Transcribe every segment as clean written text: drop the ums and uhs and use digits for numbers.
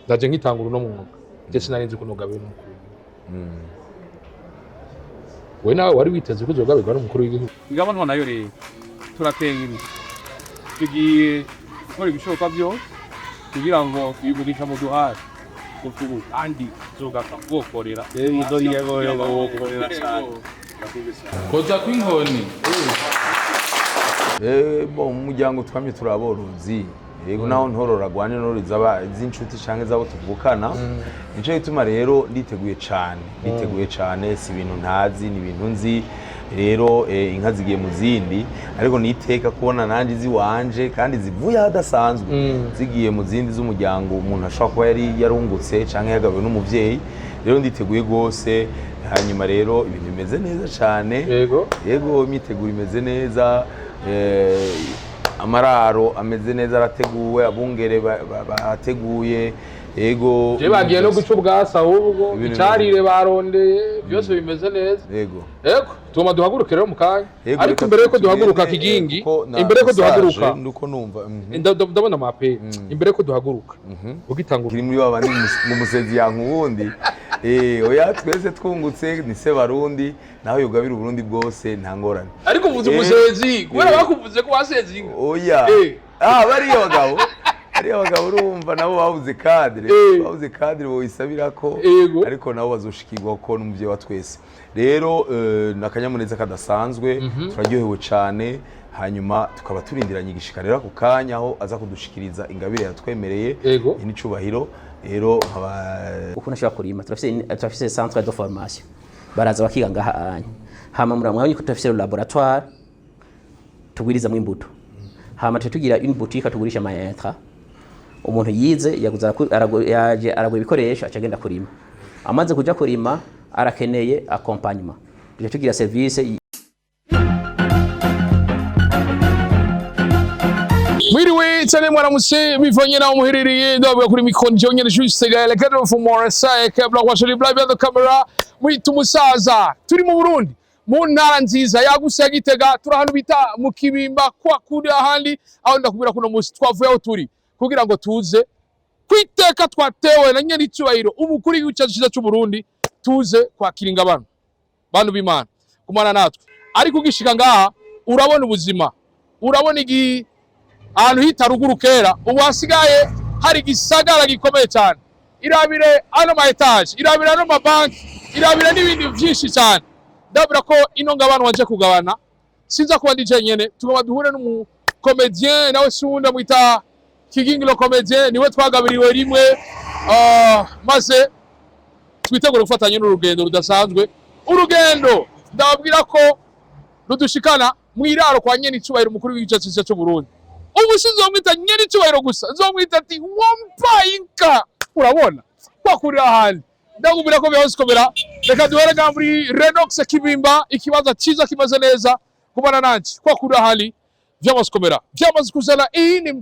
Ndaje nkitangura uno mwuga, je sinari nzi ko nogabira n'umukuru w'igihugu. We nawe wari witeze ko uzogabirwa n'umukuru w'igihugu? Igabanwa nayo rero turakengurutse, tugiye gukora ibishoboka byose kugira ngo uyu mugisha muduhaye utubu kandi tuzogapfa kuwokorera. Koza kw'inkoni. Bo mu muryango twamye turi aborozi, yego, naho ntorora gwane norora z'inshuti canke zabo tuvukana. Nico gituma rero nditeguye cane, nditeguye cane. Si ibintu ntazi, ni ibintu nzi. Rero inka zigiye mu zindi, ariko niteka kubona nanje iziwanje kandi zivuye ahadasanzwe zigiye mu zindi z'umuryango umuntu ashobora kuba yari yarungutse canke yagabiwe n'umuvyeyi. Rero nditeguye rwose. Hanyuma rero ibintu bimeze neza cane. Yego, imyiteguro imeze neza, amararo ameze neza, arateguwe, abungere barateguye, yego. Je bagiye no guca ubwasi ahubwo. Ibintu icarire barondeye, byose bimeze neza. Yego. Yego, tugomba duhaguruke rero mu kanya. Yego, ariko reka imbere yuko tugende, duhaguruka, Kigingi, kuko na imbere yuko message duhaguruka, nuko numva ndabona mape, imbere yuko duhaguruka ugitangura kiri muri babandi mu musezi yanka uwundi. Oya, twese twungutse ni se Barundi, naho yugabira Uburundi bwose nta ngorane. Ariko uvuze umusezi kubera bakuvuze ko waseze inka. Oya. Ah, bariya bagabo, bariya bagabo urumva nabo babuze cadre. Babuze cadre boyisabira ko. Ariko nabo bazoshikirwa ko n'umuvyeyi wa twese. Rero ni akanyamuneza kadasanzwe, turaryohewe cane. Hanyuma tukaba turindiranye igishika rero ako kanya aho aza kudushikiriza ingabire yatwemereye. N'icubahiro rero nkaba Ukuntu ashobora kurima, turafise centre de formation, baraza bakiga ngaha anya. Hama muramwabonye ko turafise laboratoire tugwirizamwo imbuto. Hama tuca tugira une boutique tugurisha ama intrants. Umuntu yize yaguze yaje aragura ibikoresho, aca agenda kurima. Amaze kuja kurima arakeneye accompagnement, tuca tugira service. Mwiriwe cyane, mwaramutse, bivanye naho muherereye. Ndavuga kuri mikoro njyewe nyene Juste Gaël Cadre for Morasa Kebla kwa Bla bya camera mwita umusaza. Turi mu Burundi, mu ntara nziza yaguse ya Gitega. Turi ahantu bita mu Kibimba kwa kuri ahandi aho ndakubwira kuno munsi twavuye aho turi kugira ngo tuze kwiteka twatewe na nyene icyubahiro umukuru w'igihugu cyacu cyiza cy'u Burundi, tuze kwakira ingabano. Bantu b'Imana, kumana natwe. Ariko ugishika ngaha urabona ubuzima, urabona igi ahantu hita ruguru kera, ubu hasigaye hari igisagara gikomeye cyane. Irabire ano ma étages, irabire ano mabanki, irabire n'ibindi byinshi cyane. Ndabura ko ino ngabano waje kugabana sinza kuba ndi jenyene, tugomba duhure n'umu comédien nawe si wundi, amwita Kigingi le comédien, niwe twagabiriwe rimwe. Maze twitegure gufatanya n'urugendo rudasanzwe, urugendo ndababwira ko rudushikana mu iraro kwa nyene icubahiro umukuru w'igihugu cyacu cy'u Burundi. Ubu sinzomwita nyene icubahiro gusa, nzomwita ati wampaye inka. Urabona kwakurira ahandi, ndakubwira ko byose komera. Reka duhere ngaha muri Renox Kibimba, ikibanza cyiza kimeze neza. Kubana nanje kwakurira ahandi vyamaze komera, vyamaze kuzana iyi ni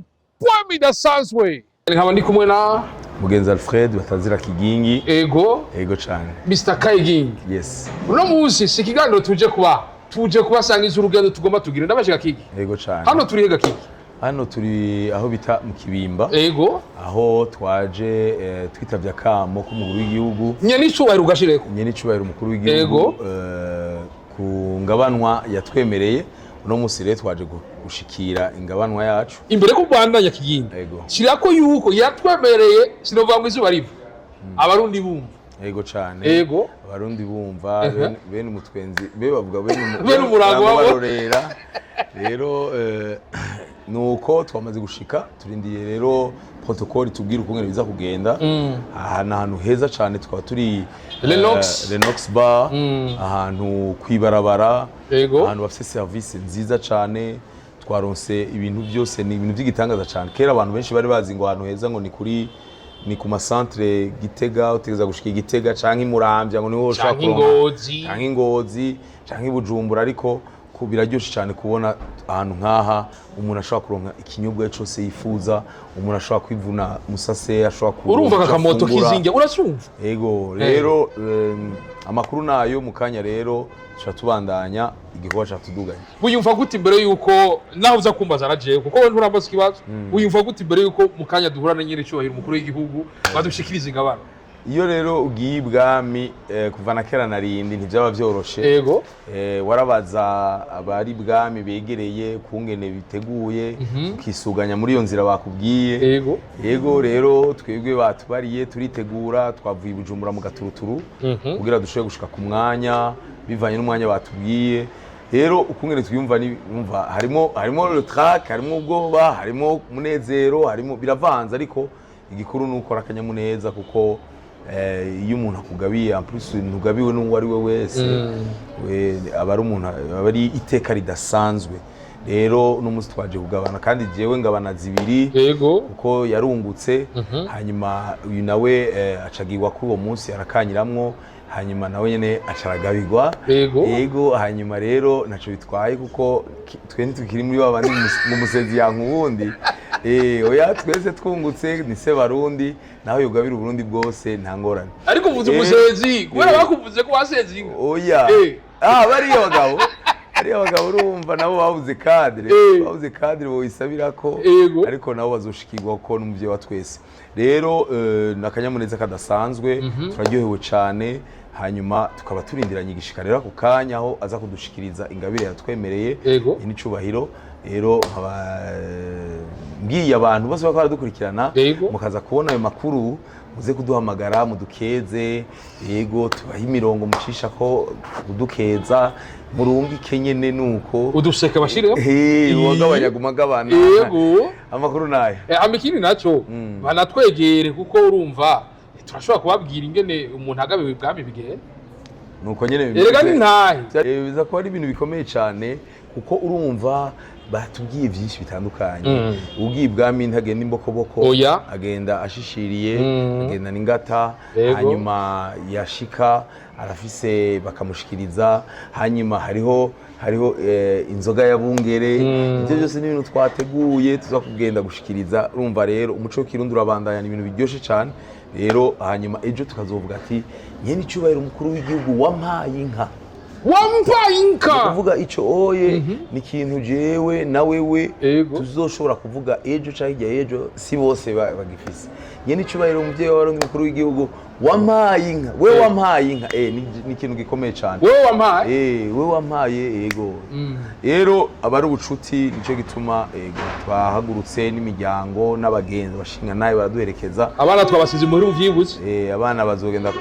poem idasanzwe. Nkaba ndi kumwe na Mugenzi Alfred batazira Kigingi. Ego. Ego cane. Mr Kigingi. Yes. Uno munsi si ikiganiro tuje kuba, tuje kubasangiza urugendo tugomba tugira. Ndabashika Kigi. Ego cane. Hano turi hega, Kigi? Hano turi aho bita mu Kibimba. Aho twaje twitavye akamo k'umukuru w'igihugu. Nyene icubahiro ugashireko. Nyene icubahiro umukuru w'igihugu. Ku ngabanwa yatwemereye. Uno munsi rero twaje gushikira ingabanwa yacu. Imbere ko kubandanya, Kigingi, Ego. shirako yuko yatwemereye, sinovuga ngo izuba riva Abarundi bumva. Ego cane. Abarundi bumva. Bene umutwenzi be bavuga bene Bene umurango wabo. Barorera. Rero nuko twamaze gushika, turindiye rero protocole tubwira ukungene biza kugenda. Aha ni ahantu heza cane, tukaba turi Lenox. Lenox Bar, ahantu kwibarabara, ahantu bafite service nziza cane. Twaronse ibintu byose, ni ibintu by'igitangaza cane. Kera abantu benshi bari bazi ngo ahantu heza ngo ni kuri ni ku masantere Gitega, utegeza gushika i Gitega canke i Muramvya ngo niho ushobora Canke kuronka. Ingozi. Canke Ingozi canke i Bujumbura, ariko Biraryoshe cyane kubona ahantu nk'aha umuntu ashobora kuronka ikinyobwa cyose yifuza, umuntu ashobora kwivuna musase, ashobora kuronka Urumva icyo aka kamoto afungura. kizinge, urasumva? Ego, rero amakuru nayo mu kanya rero tuca tubandanya igikorwa catuduganye. Wiyumva gute imbere yuko naho uza kumbaza na jewe, kuko wowe nturambaza ikibazo, wiyumva gute imbere yuko mu kanya duhura na nyiri icyubahiro umukuru w'igihugu badushikiriza ingabano? Iyo rero ugiye ibwami, kuva na kera narindi ntibyaba vyoroshe. Warabaza abari ibwami begereye kungene biteguye, ukisuganya muri iyo nzira bakubwiye. Yego, rero twebwe batubariye turitegura, twavuye i Bujumbura mu gaturuturu kugira dushobore gushika ku mwanya bivanye n'umwanya batubwiye. Rero ukungene twiyumva ni umva harimo le trac, harimo ubwoba, harimo umunezero, harimo biravanze, ariko igikuru ni ukora akanyamuneza kuko iyo umuntu akugabiye, en plus ntugabiwe n'uwo ari we wese, we aba ari umuntu, aba ari iteka ridasanzwe. Rero n'umunsi twaje kugabana, kandi jewe ngabana zibiri kuko yarungutse, hanyuma uyu nawe acagirwa kuri uwo munsi arakanyiramwo, hanyuma nawe nyene acaragabirwa. Yego, hanyuma rero ntaco bitwaye kuko twe ntitukiri muri babandi mu musezi yanka uwundi. Oya, twese twungutse ni se barundi, naho yugabira Uburundi bwose nta ngorane. Ariko uvuze umusezi kubera bakuvuze ko waseze inka. Oya. Ah, bariya bagabo urumva nabo babuze cadre. Babuze cadre boyisabira ko ariko nabo bazoshikirwa ko n'umuvyeyi wa twese. Rero ni akanyamuneza kadasanzwe, turaryohewe cane, hanyuma tukaba turindiranye igishika rero ako kanya aho aza kudushikiriza ingabire yatwemereye. N'icubahiro rero nkaba mbwiye abantu bose bariko baradukurikirana, mukaza kubona ayo makuru, muze kuduhamagara mudukeze. Yego, tubahe imirongo mucisha ko kudukeza, murungike nyene nuko Uduseke bashireho. Uwagabanya aguma agabana. Amakuru nayo. Hama ikindi naco, banatwegere kuko urumva turashobora kubabwira ingene umuntu agabiwe ibwami bigenda. Nuko nyene Erega ni ntahe. Biza kuba ari ibintu bikomeye cyane kuko urumva batubwiye byinshi bitandukanye. Ugiye ibwami ntagenda imbokoboko. Oya. Agenda ashishiriye, agenda n'ingata. Hanyuma yashika arafise bakamushikiriza, hanyuma hariho inzoga ya bungere. Ibyo byose ni ibintu twateguye tuza kugenda gushikiriza. Urumva rero umuco w'ikirundi urabandanya, ni ibintu biryoshye cyane. Rero hanyuma ejo tukazovuga ati nyene icyubahiro umukuru w'igihugu wampaye inka. Wampaye inka. Kuvuga ico oye ni ikintu jewe na wewe tuzoshobora kuvuga ejo canke hirya y'ejo, si bose bagifise. Nyene icubahiro umuvyeyi w'Abarundi umukuru w'igihugu wampaye inka, we wampaye inka, ni ikintu gikomeye cane. Wowe wampaye. We wampaye, yego. Rero aba ari ubucuti, nico gituma yego twahagurutse n'imiryango n'abagenzi bashinga nawe baraduherekeza. Abana twabasize imuhira uvyibutse. Abana bazogenda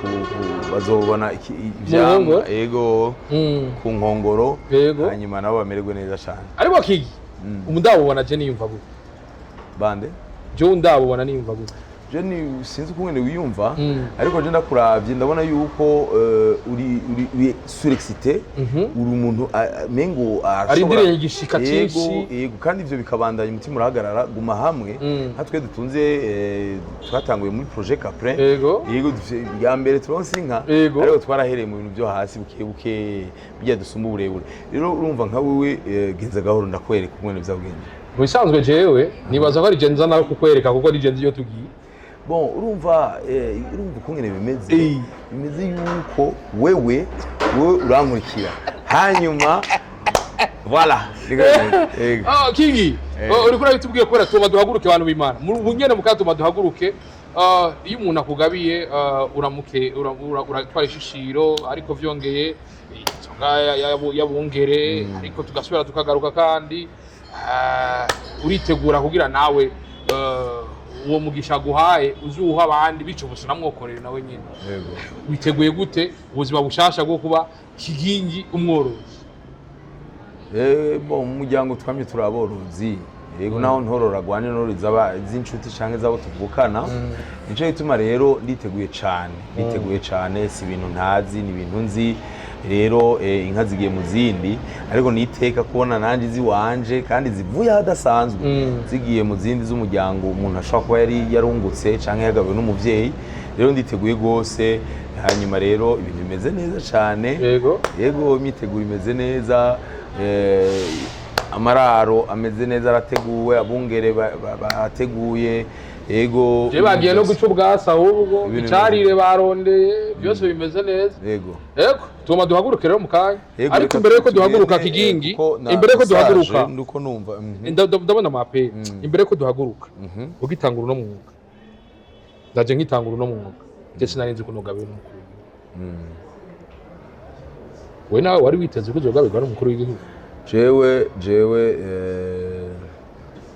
bazobona ivyamwa. Nkongoro? Yego, ku nkongoro. Hanyuma nabo bamererwe neza cyane. Ariko kigi umundabubona je niyumva gute? Bande? Jewe ndabubona niyumva gute? Je ni sinzi ukungene wiyumva, ariko je ndakuravye ndabona yuko uri surexcité, uri umuntu mengo arashobora- Arindiriye igishika Yego, cinshi. yego, kandi ivyo bikabandanya, umutima urahagarara, guma hamwe. Nka twe dutunze, twatanguye muri projet Caprin. Yego, bwa mbere turonse inka, ariko twarahereye mu bintu byo hasi buke buke bijya dusumba uburebure. Rero urumva nka wewe, genza gahoro ndakwereka ukungene bizagenda. Mu bisanzwe jewe nibaza ko ari je nza nawe kukwereka kuko ari je nzi iyo tugiye. Bon, urumva ukungene bimeze, bimeze yuko wewe urankurikira, hanyuma voilà. Yego. Ah, Kingi, uriko urabitubwiye kubera tuma duhaguruke abantu b'Imana. Mu bunyene mukatuma duhaguruke. Iyo umuntu akugabiye, uramuke uratwara ishishiro, ariko vyongeye inzoga y'abungere, ariko tugasubira tukagaruka kandi uritegura kugira nawe uwo mugisha aguhaye uzuha abandi, bityo gusa unamwokorere nawe nyine. Witeguye gute ubuzima bushasha bwo kuba Kigingi umworozi? Bon, mu muryango twamye turi aborozi. Yego, naho ntorora gwanje norora z'inshuti canke z'abo tuvukana. Nico gituma rero nditeguye cane, nditeguye cane, si ibintu ntazi, ni ibintu nzi. Rero inka zigiye mu zindi, ariko niteka kubona nanje iziwanje kandi zivuye ahadasanzwe zigiye mu zindi z'umuryango umuntu ashobora kuba yari yarungutse canke yagabiwe n'umuvyeyi. Rero nditeguye rwose, hanyuma rero ibintu bimeze neza cane. Yego, imyiteguro imeze neza. Amararo ameze neza, arateguwe, abungere bateguye, yego. Je bagiye no guca ubwasi ahubwo Ibintu icarire barondeye, byose bimeze neza. Yego. Yego, tugomba duhaguruke rero mu kanya. Yego, Ariko reka imbere yuko tugende, duhaguruka, Kigingi, kuko na imbere yuko message duhaguruka, nduko numva. Ndabona amape. Imbere yuko duhaguruka, ugitangura uno mwuga, ndaje nkitangura uno mwuga, ndetse nari nzi ko nugabira n'umukuru w'igihugu. We nawe wari witeze ko uzogabirwa n'umukuru w'igihugu? Jewe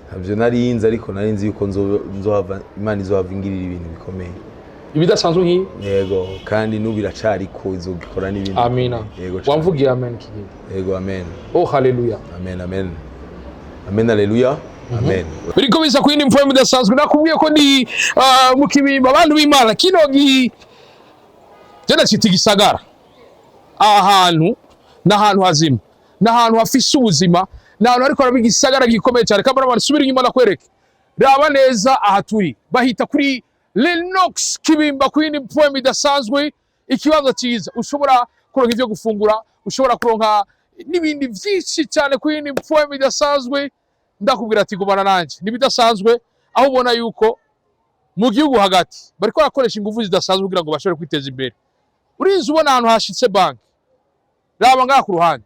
ntabyo nari nzi, ariko nari nzi yuko nzohava Imana izohava ingirira ibintu bikomeye. Ibidasanzwe nk'ibi. Yego, kandi n'ubu iracariko, izogikora n'ibindi. Amina. Yego cane. Wamvugiye amen, Kigingi. Yego, amen. Oh, haleluya. Amen, amen, amen, aleluya, amen. Biriko biza ku yindi mfoyo idasanzwe. Nakubwiye ko ndi mu Kibimba, abantu b'Imana. Kino gi je ndacita igisagara. Aha hantu ni ahantu hazima, ni ahantu hafise ubuzima, ni ahantu hariko haraba igisagara gikomeye cyane. Cameraman, subira inyuma nakwereke, raba neza aha turi, bahita kuri Lenox Kibimba, ku yindi poem idasanzwe. Ikibanza cyiza ushobora kuronka ivyo gufungura, ushobora kuronka n'ibindi vyinshi cyane ku yindi poem idasanzwe. Ndakubwira ati gumana nanje, nibidasanzwe aho ubona yuko mu gihugu hagati bariko barakoresha ingufu zidasanzwe kugira ngo bashobore kwiteza imbere. Urinze ubona ahantu hashitse banki, raba ngaha ku ruhande,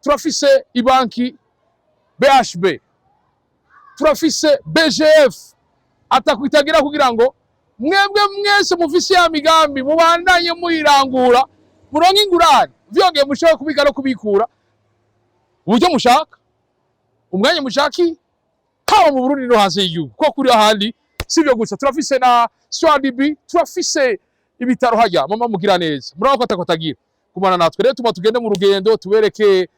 turafise ibanki BHB, turafise BGF atakwitagira, kugira ngo mwebwe mwese mufise ya migambi mubandanye muyirangura, muronke ingurane, vyongeye mushobore kubika no kubikura uburyo mushaka, umwanya mushaki, haba mu Burundi no hanze y'igihugu. Ko kuri ahandi sivyo gusa, turafise na CRDB, turafise ibitaro hajya mama mugira neza, murabona ko atakotagira. Kumana natwe rero, tuma tugende mu rugendo tubereke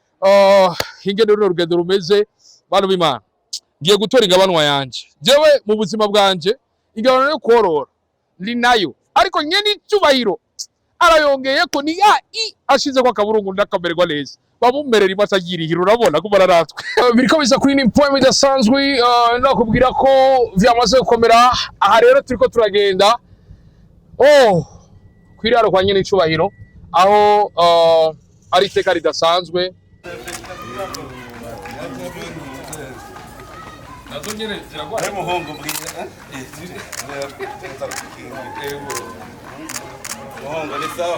ingene runo rugendo rumeze. Bantu b'Imana, ngiye gutora igabanwa yanje. Jewe mu buzima bwanje ingabano yo korora ni nayo, ariko nyene icyubahiro arayongeye ko ni ya i ashize ko akaburungu, ndakamererwa neza, bamumerera imwe atagirihira. Urabona kumara natwe biriko biza kuri ni poem idasanzwe. Nakubwira ko vyamaze gukomera. Aha rero turiko turagenda, oh, kwiraro kwa nyene icubahiro, aho ari iteka ridasanzwe. Nazo nyene ziragwara. Muhungu mbwira. Muhungu, ni sawa.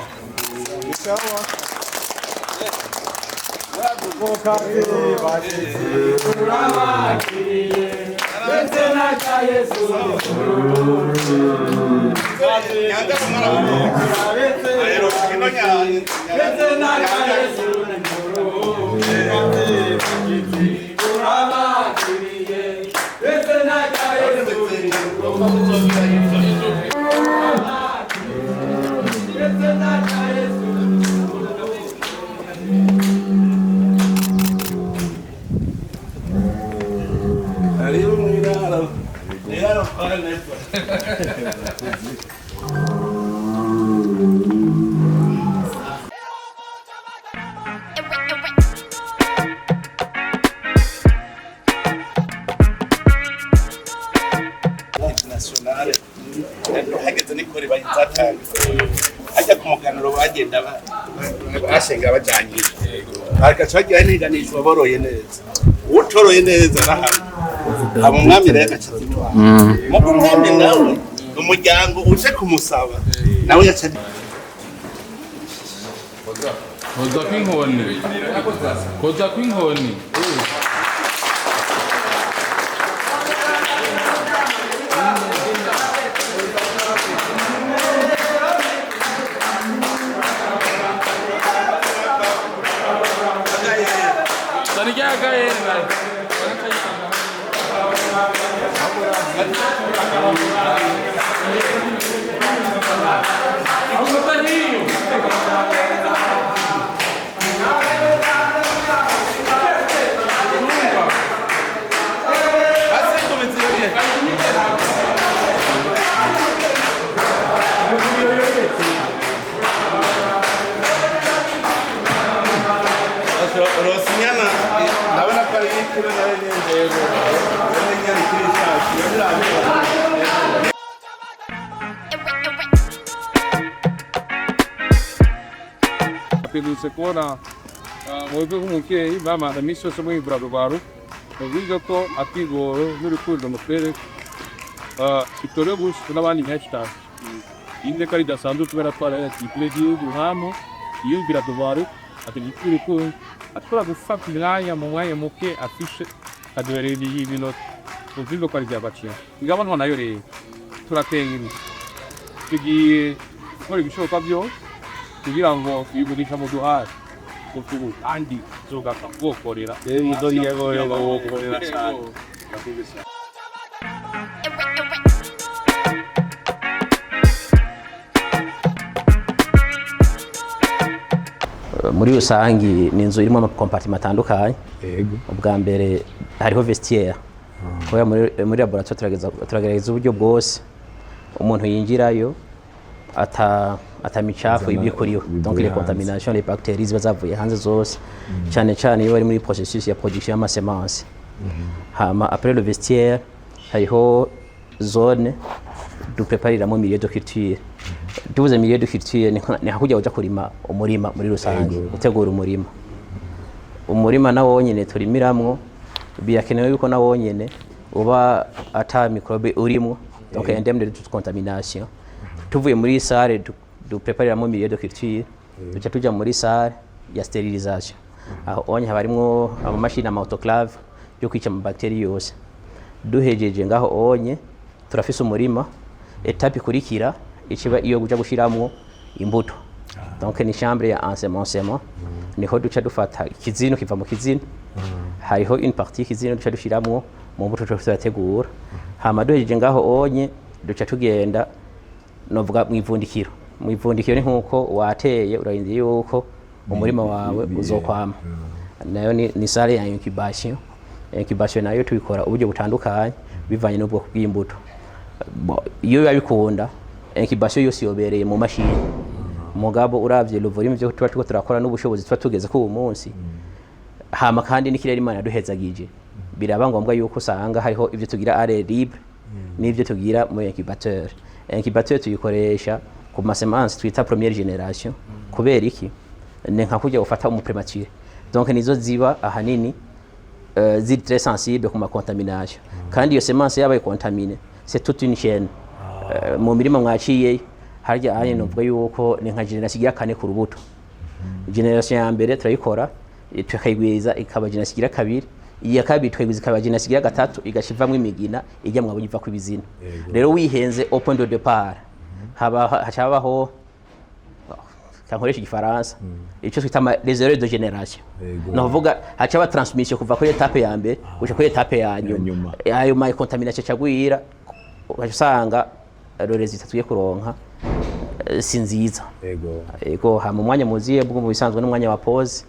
Ni sawa. Karibu mwiraro. Mwiraro kwa neza. Nationale hageze nikore bayizatanga hajya ku muganuro, bagenda bashenga bajanye, bagaca bagira ntiganishwa boroye neza, utoroye neza arahama. Hama umwami rero agaca azitwara, mugo umwami nawe umuryango uje kumusaba nawe yaca. Koza kw'inkoni, koza kw'inkoni. Zana iryagaye. Rosinyana ndabona ko ari ikiro nayo nyene, nyene ikiri nshasha iyo nirabibona. Mperutse kubona Mwebwe nk'umuvyeyi bamara iminsi yose mwibura rugwaru mubize ko akigoro n'urukundo mutwereka bitore gusa n'abandi benshi cyane. Indeka ridasanzwe kubera twara ikipe y'igihugu hamo yiyumvira dubaru ati urukundo ashobora gufata umwanya mu mwanya muke afishe aduhereye ibinota uvuze ko ari iby'agaciro. Ingabo nayo rero turateye, tugiye gukora ibishoboka byose kugira ngo uyu mugisha muduhaye utubu kandi tuzogapfa kuwokorera. Wokorera cyane. Muri rusangi ni inzu irimo ama compartiments atandukanye. Ubwa mbere hariho vestiaire, kubera muri laboratoire turagerageza uburyo bwose umuntu yinjirayo ata micafu Izana ibikuriwe, donc ibivuye les hanze. contaminations, les bactéries ziba zavuye hanze zose, cyane cyane iyo bari muri processus ya production y'ama semences. Hama après le vestiaire hariho zone duprepariramo milieu de culture. Tuvuze milieu de culture ni nka kujya uja kurima umurima muri rusange, gutegura umurima. Umurima nawo nyene turimiramwo birakenewe yuko nawo nyene uba ata microbe urimo, donc indemne de toute contamination. Tuvuye muri salle duprepariramo milieu de culture, duca tuja muri salle ya stérilisation. Aho onye haba harimwo amamashini, ama autoclave yo kwica amabactéries yose. Duhejeje ngaho onye turafise umurima. Étape ikurikira ikiba iyo kuja gushiramwo imbuto, donc ni chambre ya ensemencement. Niho duca dufata ikizino, kiva mu kizino. Hariho une partie y'ikizino duca dushiramwo mu mbuto tuba turategura. Hama duhejeje ngaho onye duca tugenda novuga mu ivundikiro. Mu ivundikiro ni nkuko wateye, urarindiye yuko umurima wawe uzokwama. Nayo ni salle ya incubation. Incubation nayo tubikora uburyo butandukanye bivanye n'ubwoko bw'imbuto. Iyo biba bikunda, incubation yose yobereye mu mashini. Mugabo uravye le volume vyo tuba turiko turakora n'ubushobozi tuba tugeze ko uwo munsi, hama kandi n'ikirere Imana yaduhezagije, biraba ngombwa yuko usanga hariho ibyo tugira à l'air libre n'ibyo tugira muri incubateur. Incubateur tuyikoresha ku ma semences twita première génération. Kubera iki? Ni nka kujya ufata umu prématuré, donc nizo ziba ahanini ziri très sensible ku ma contamination. Kandi iyo semence yabaye contaminée, c'est toute une chaîne. Mu mirima mwaciye harya anye, novuga yuko ni nka génération igira kane ku rubuto. Génération ya mbere turayikora, tukayigwiza ikaba génération igira kabiri. Iya kabiri tukayigwiza ikaba génération igira gatatu, igaca ivamwo imigina ijya mwabonye iva kw'ibizina. Rero wihenze au point de départ, haba hacabaho, kankoresha igifaransa, icyo twita les erreurs de génération. Ni ukuvuga hacaba transmission kuva kuri étape ya mbere gushika kuri étape ya nyuma. Nyuma. Ayo ma contamination acagwira, ugaca usanga le résultat tugiye kuronka si nziza. Ego, hama umwanya muziye bwo mu bisanzwe n'umwanya wa pause.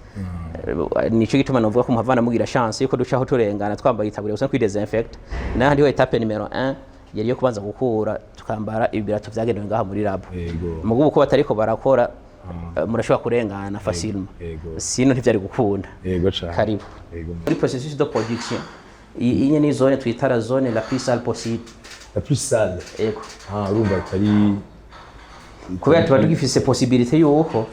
Nico gituma novuga ko muhavana mugira chance yuko ducaho turengana twambaye itaburiya gusa kwi désinfecte. N'ahandi ho étape numéro 1 yari yo kubanza gukura, tukambara ibirato vyagenewe ngaha muri labo. Mugubu ko batariko barakora, murashobora kurengana facilement. Sino ntivyari gukunda. Yego cane. Karibu. Muri processus de production, iyi ni zone twita la zone la plus sale possible. La plus sale? Ego. Ah, urumva atari Kubera tuba tugifise possibilité yuko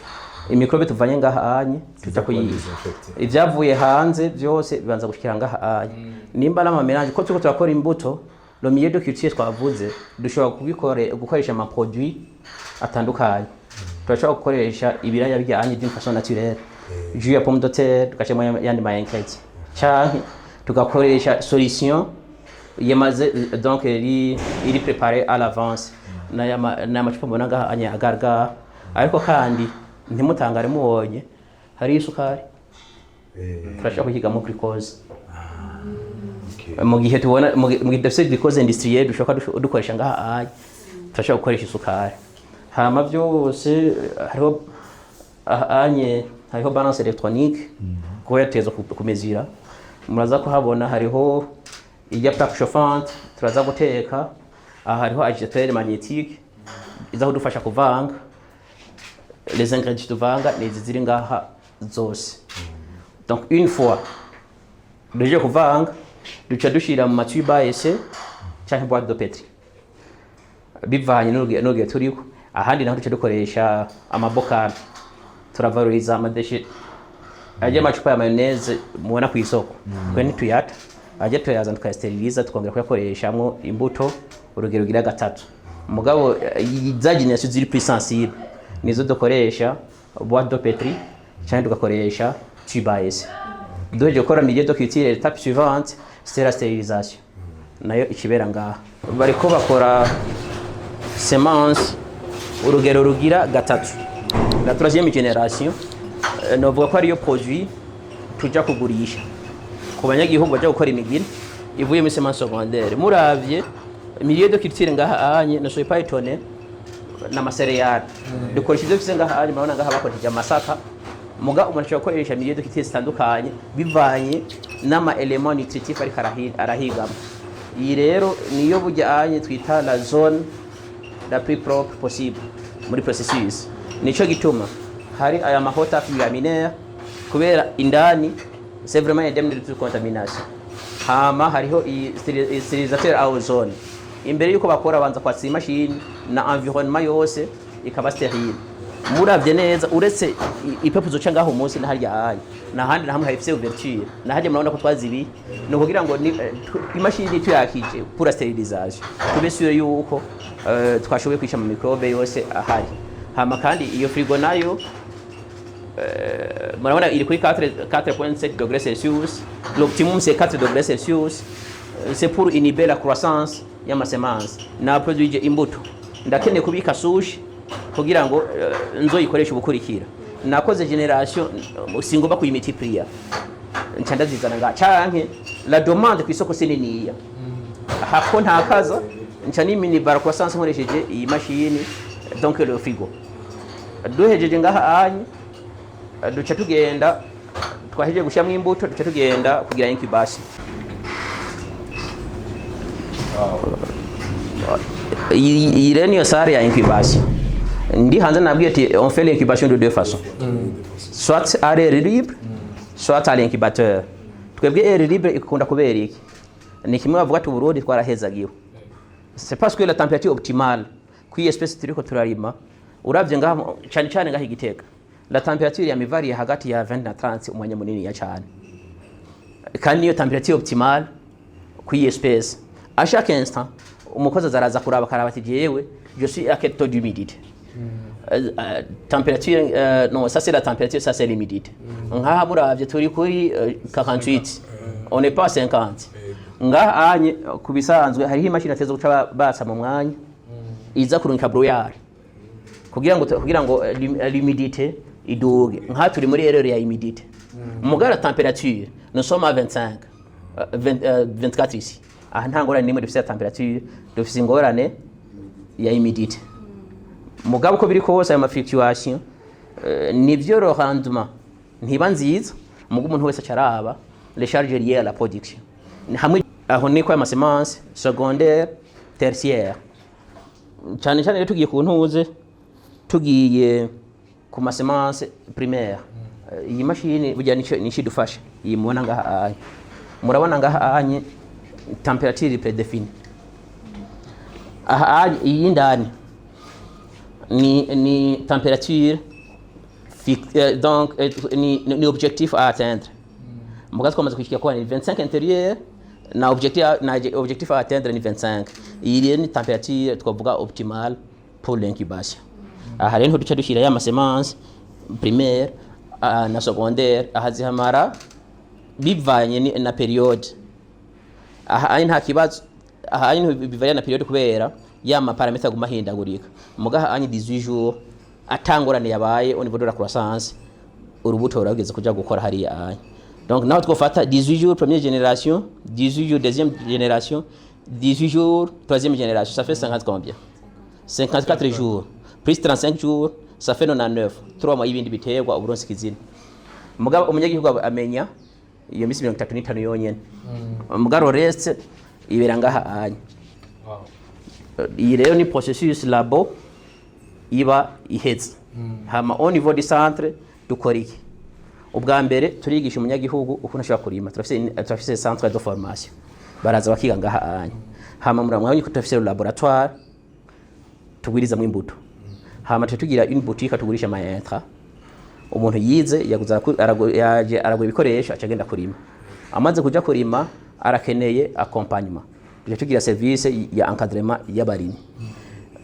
imikrobe tuvanye ngaha anye tuja kuba kuyi désinfecté. Ivyavuye hanze byose bibanza gushikira ngaha anye, nimba n'ama mélange ko turiko turakora imbuto. Le milieu de culture twavuze, dushobora kubikore gukoresha ama produits atandukanye. Turashobora gukoresha ibiraya bijyanye d'une façon naturelle, jus ya pomme de terre, tugashiramo yandi ma ingrédients, canke tugakoresha solution yamaze, donc iri préparée à l'avance n'amacupa mubona ngaha anye agaragara. Ariko kandi ntimutangare mubonye hari isukari, turashobora kuyigamo glucose. Mu gihe tubona mu gihe dufise glucose industrielle dushobora dukoresha ngaha anye, turashobora gukoresha isukari. Hama byose hariho aha anye hariho balance électronique kuba yateza kumezira. Muraza kuhabona hariho ijya plaque chauffante turaza guteka. Aha hariho agitateur magnétique iza kudufasha kuvanga les ingrédients tuvanga. Ni izi ziri ngaha zose. Donc une fois duhejeje kuvanga, duca dushira mu ma tubes à essai canke boîte de pétri bivanye n'urugero turiko. Ahandi naho duca dukoresha amabokari, turavaloriza ama déchets. Ajya amacupa ya mayonnaise mubona ku isoko, twe ntituyata. Ajya tuyazana, tukayasteriliza, tukongera kuyakoreshamwo imbuto urugero rugira gatatu. Mugabo za génération ziri plus sensible nizo dukoresha boîte de Pétri cyangwa tugakoresha tube à essai. Duhejeje gukora milieu de culture, étape suivante, c'est la stérilisation, nayo ikibera ngaha. Bariko bakora semence urugero rugira gatatu, la troisième génération. Novuga ko ariyo produit tuja kugurisha ku banyagihugu baja gukora imigina ivuye muri semence secondaire. Muravye milieu de culture ngaha anye, ne soyez pas étonné, n'ama céréales dukoresha ivyo bifise ngaha anye. Murabona ngaha bakoresheje amasaka, muga umuntu ashobora gukoresha milieu de culture zitandukanye bivanye n'ama éléments nutritifs ariko arahigamo. Iyi rero niyo burya anye twita la zone la plus propre possible muri processus. Nico gituma hari aya mahota laminaire, kubera indani c'est vraiment indemne de toute contamination. Hama hariho iyi stérilisateur à ozone. Imbere yuko bakora, banza kwatsa imashini na environnement yose ikaba stérile. Muravye neza, uretse ipepo zoca ngaho umunsi na harya anya, nahandi na hamwe hafise ouverture, na harya murabona ko twazibiye, ni ukugira ngo imashini tuyakije pour la stérilisation, tube sûr yuko twashoboye kwica mu microbe yose ahari. Hama kandi iyo frigo nayo, murabona iri kuri 4 4.7 degrés Celsius. L'optimum, c'est 4 degrés Celsius. C'est pour inhiber la croissance y'ama semences. Na produit imbuto, ndakeneye kubika souche kugira ngo nzoyikoreshe ubukurikira. Nakoze génération, singomba kuyimultiplier, nca ndazizana nga canke la demande ku isoko si niniya, hako ntakaza, nca nimini la croissance nkoresheje iyi mashini, donc le frigo. Duhejeje ngaha anye, duca tugenda, twahejeje gushyiramo imbuto, duca tugenda kugira incubation. Iyi rero niyo salle ya incubation. Ndi hanze nabwiye ati on fait l'incubation de deux façons, soit à l'air libre, soit à l'incubateur. Twebwe air libre ikunda kubera iki? Ni kimwe bavuga ati Uburundi twarahezagiwe. C'est parce que la température optimale kuri espèce turiko turarima, uravye ngaha, cyane cyane ngaha Igitega, la température ya mivariye hagati ya 20 na 30 umwanya munini ya cyane, kandi niyo température optimale kuri espèce. À chaque instant umukozi azaraza kuraba, akaraba ati jewe je suis à quel taux d'humidité. Température, non, ça c'est la température, ça c'est l'humidité. Nkaha muravye turi kuri 48, on n'est pas à 50. Ngaha anye ku bisanzwe hariho imashini ateza guca batsa mu mwanya, iza kurungika brouillard kugira ngo l'humidité iduge. Nkaha turi muri erreur ya humidité, mugara température, nous sommes à 25, 20, 24 ici. Aha nta ngorane nimwe dufise ya température, dufise ingorane ya humidité. Mugabo uko biri kose, ayo ma fluctuation, nivyo, le rendement ntiba nziza. Mugo umuntu wese acaraba les charges liées à la production. Ni hamwe aho niko ama semence secondaire, tertiaire. Cyane cyane rero tugiye ku ntuze, tugiye ku ma semence primaire. Iyi mashini burya nico idufasha. Iyi mubona ngaha anye, murabona ngaha anye température prédéfinie. Aha anye iyi ndani ni température donc ni objectif à atteindre. Mugazi twamaze kwishyura ko ni 25 intérieur na objectif à atteindre ni 25. Iyi rero ni température twavuga optimale pour l'incubation. Aha rero niho duca dushyira ya semence primaire na secondaire. Aha zihamara bivanye na période. Aha ari nta kibazo, aha ari bivanye na période, kubera ya ma paramètres aguma ahindagurika. Mugaha anyi 18 jours atangorane yabaye au niveau de la croissance, urubuto rurageze kuja gukora hariya anye. Donc naho twofata 18 jours première génération, 18 jours deuxième génération, 18 jours troisième génération, ça fait 50 combien? 54 jours plus 35 jours, ça fait 99, 3 mois y'ibindi biterwa uburonsi kizina. Mugabo umunyagihugu amenya iyo misi 35 yonyene, mugabo reste ibera ngaha anye. Iyi rero ni processus labo iba iheze. Hama au niveau du centre dukora iki? Ubwa mbere turigisha umunyagihugu ukuntu ashobora kurima. Turafise centre de formation, baraza bakiga ngaha anye. Hama muramwabonye ko turafise laboratoire tugwirizamwo imbuto. Hama tugira une boutique tugurisha ama intrants. Umuntu yize yaguze yaje aragura ibikoresho, aca agenda kurima. Amaze kuja kurima, arakeneye accompagnement. Tuca tugira service ya encadrement y'abarimyi.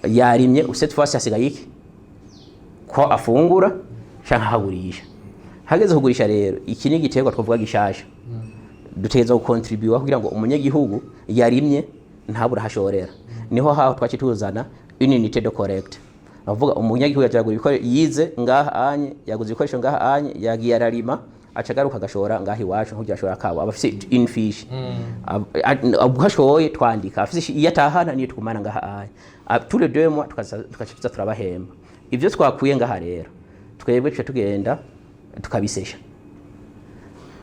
Yarimye, cette fois hasigaye iki? Ko afungura canke ahagurisha. Hageze kugurisha rero, iki ni igiterwa twavuga gishasha, dutegerezwa gukontribuwa kugira ngo umunyagihugu yarimye ntabura hashorera. Niho haho twaci tuzana une unité de collecte. Avuga umunyagihugu yaje agura ibikoresho, yize ngaha anye, yaguze ibikoresho ngaha anye, yagiye ararima, aca agaruka agashora ngaha iwacu. Nkugira ashora kabo aba afise une fiche. Ubwo ashoye twandika, afise iyo atahana niyo tugumana ngaha anye. Tous les 2 mois tukaca tuza turabahemba ivyo twakuye ngaha. Rero twebwe tuca tugenda tukabisesha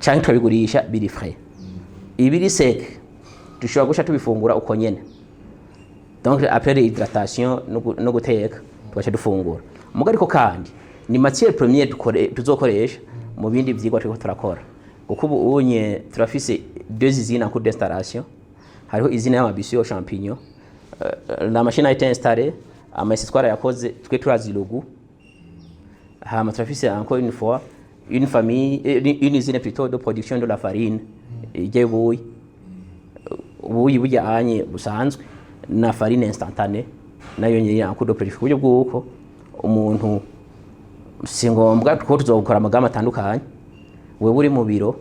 canke tukabigurisha biri frais. Ibiri sec dushobora guca tubifungura uko nyene, donc après réhydratation no guteka tugaca dufungura. Muga ariko kandi ni matière première tuzokoresha mu bindi vyigwa turiko turakora, kuko ubu unye turafise deux usines en cours d'installation. Hariho usine y'ama biscuits aux champignons. La machine a été installée, ama essais twarayakoze, twe turazi logo. Hama turafise encore une fois une famille, une usine plutôt de production de la farine ijya y'ubuyi, ubuyi burya anye busanzwe na farine instantanée, nayo nyine en cours de production, ku buryo bw'uko umuntu si ngombwa ko tuzokora amagama atandukanye. Wewe uri mu biro,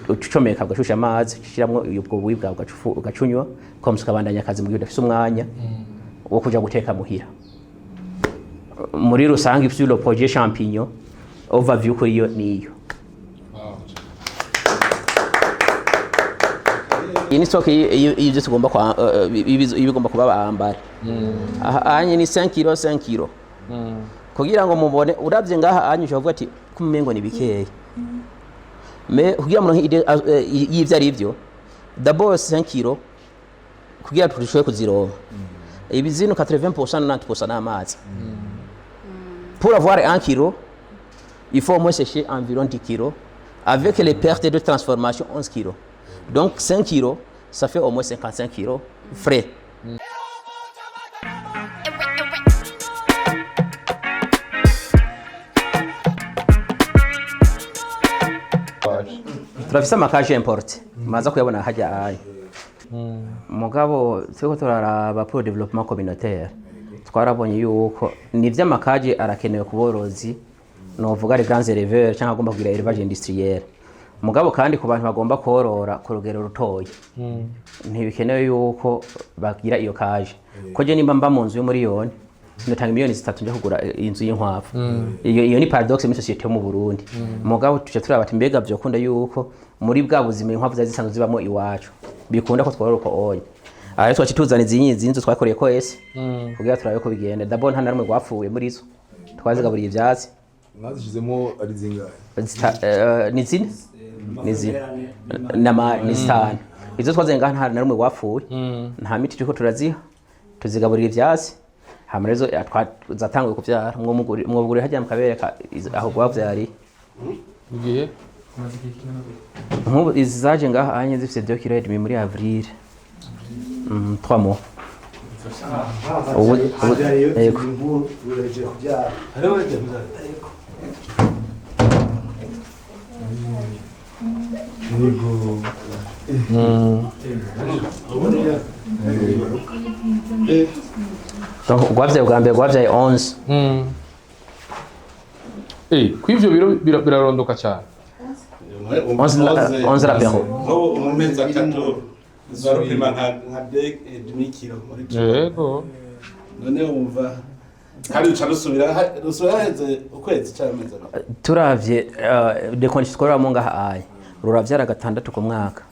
ucomeka, ugashusha amazi, ushiramwo ubwo buyi bwawe, ugacunywa comme ukabandanya akazi mu gihe udafise umwanya wo kuja guteka muhira. Muri rusange, sur le projet champignon, overview kuri yo niyo. Iyi ni stock y'ibyo tugomba kwa ibigomba kuba bambara. Aha anye ni 5 kilo, 5 kilo, kugira ngo mubone. Uravye ngaha anye ushobora kuvuga ati kumengo ni bikeya, mais kugira ngo muronke idée y'ivyo ari vyo, d'abord 5 kilo kugira dushobore kuzironka, ibi zino 80%, 90% n'amazi. Pour avoir 1 kilo, il faut au moins sécher environ 10 kilos, avec les pertes de transformation 11 kilos. Donc 5 kilos, ça fait au moins 55 kilos frais. Turafise ama cages importées, maza kuyabona hajya ayo. Mugabo turiko turaraba pour développement communautaire, twarabonye yuko ni vy'ama cages arakenewe ku borozi, novuga les grands éleveurs cyangwa agomba kugira élevage industriel. Mugabo kandi ku bantu bagomba korora ku rugero rutoya, ntibikenewe yuko bagira iyo cage, ko je nimba mba mu nzu y'umuriyoni, sinatanga miliyoni 3 njya kugura inzu y'inkwavu. Iyo ni paradoxe muri société yo mu Burundi. Mugabo tuca turaba ati mbega vyokunda yuko muri bwa buzima inkwavu zari zisanzwe zibamo iwacu, bikunda ko tworora uko onya? Aha rero twaci tuzana izi nzu twakoreye ko ese kugira turabe ko bigenda. D'abord nta na rumwe rwapfuye muri zo, twazigaburiye ivyatsi. Mwazishizemo ari zingahe? Ni zine, ni zine nama ni zitanu. Izo twazanye ngaha nta na rumwe rwapfuye, nta miti turiko turaziha, tuzigaburira ivyatsi. Hama rero zatanguye kuvyara. Mwogurira hajya mukabereka aho rwavyariye. Igihe Nk'ubu izi zaje ngaha anye zifise 2 kilo et demi muri avril, 3 mois. Ubu yego. Kubyara. Donc rwavyaye bwa mbere rwavyaye 11. Kw'ivyo biro birarondoka cyane. 11 lapero. Nk'ubu mu mezi 3 zarupima nka 2,5 kilo muri kilo. None wumva kandi ruca rusubira haheze ukwezi cyangwa amezi 2. Turavye des conditions twororamo ngaha aya, ruravyara gatandatu ku mwaka.